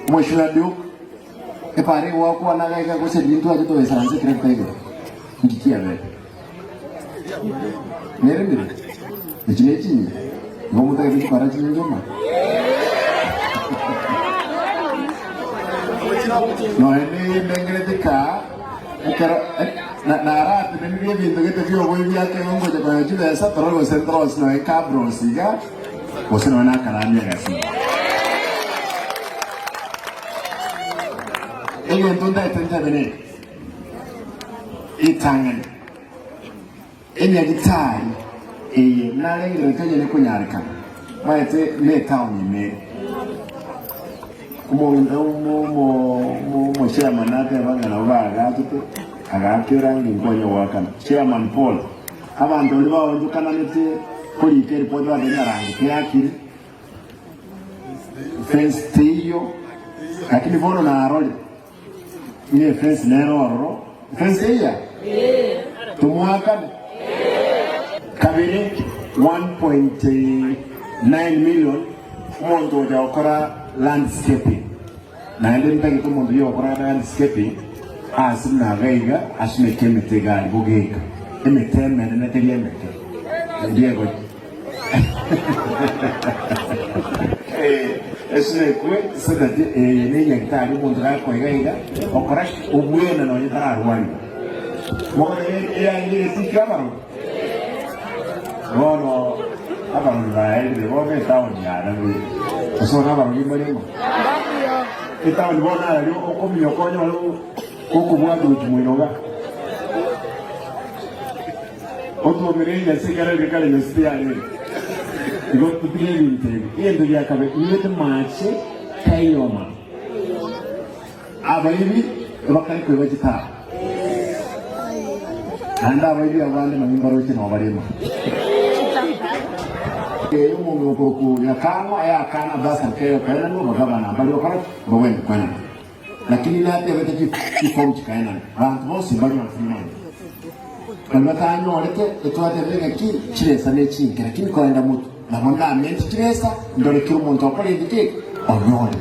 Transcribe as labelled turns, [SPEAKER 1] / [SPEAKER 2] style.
[SPEAKER 1] Omweshimiwa Duke, epara egwakwana iga iga gose riria ntwachete goisaransa ekereto igoro, nki kiabete? Neremire? Echi ne chinyinga? Igo motagete chipara chinyinge mono? Nonya nendengereti kaa ekero naratenenirie ebinto gete bioboibi biakeegwa ngocha konya chibesa torore gose ntorosie nonya cabros iga gose nonya nakarani agasi. Egento ntagete ntebe neke, ritang'ani, enyagitari eye narengereretie onye nekonyarekana, maete netaoni ime ere. Omochairman nateba ng'a nabo baagachete, agaaka erangi nkonya goakana. Chairman Paul, abanto baria baonchokananete korika eripoti bateba ng'a rangi teyakire, fence teiyo, lakini bono narore ng'a efence nere ororo, efence teiya? Tomoakane? Kabere 1.9 million omonto ocha gokora landscaping naende ntagete omonto oyio ogokora landscaping ase buna iga iga asimeke emete iga aria bogeka emete emenene teri emeke ndiego esimekwe so that eye ne nyagetari omonto gakoa iga iga okora ki obwena nonye tararwariwa bono eyange egetiki abarogi Bono abarogi baerire, bono etaoni yarabire. Gose bono abarogi mbare ng'o? Etaoni bono araria okominyoka onyore gokobwata gochia moino iga. Otwomere enyasi ekero ere kare enyasi tiyarenge. Igo totige ebinto ebi. Egento gia kabere, niwete mache taiyo ma. Abaibi bakare koiba chitaabu, naende abaibi abo bande nonye mbaroche nao bare ime. Omong'ina okorokwa Nyakang'o ayakana bursary keye okaenanwa abagavana mbaria bakora ki? Mbagwenerete koenana. Lakini natebete chifomu chikaenanwa abanto bonsi mbanyore free money. Baria batanyorete etwatebire ng'a ki chibesa nechinke lakini korenda motwe nabo ndamente chibesa ndore kera omonto okora egento eke onyore.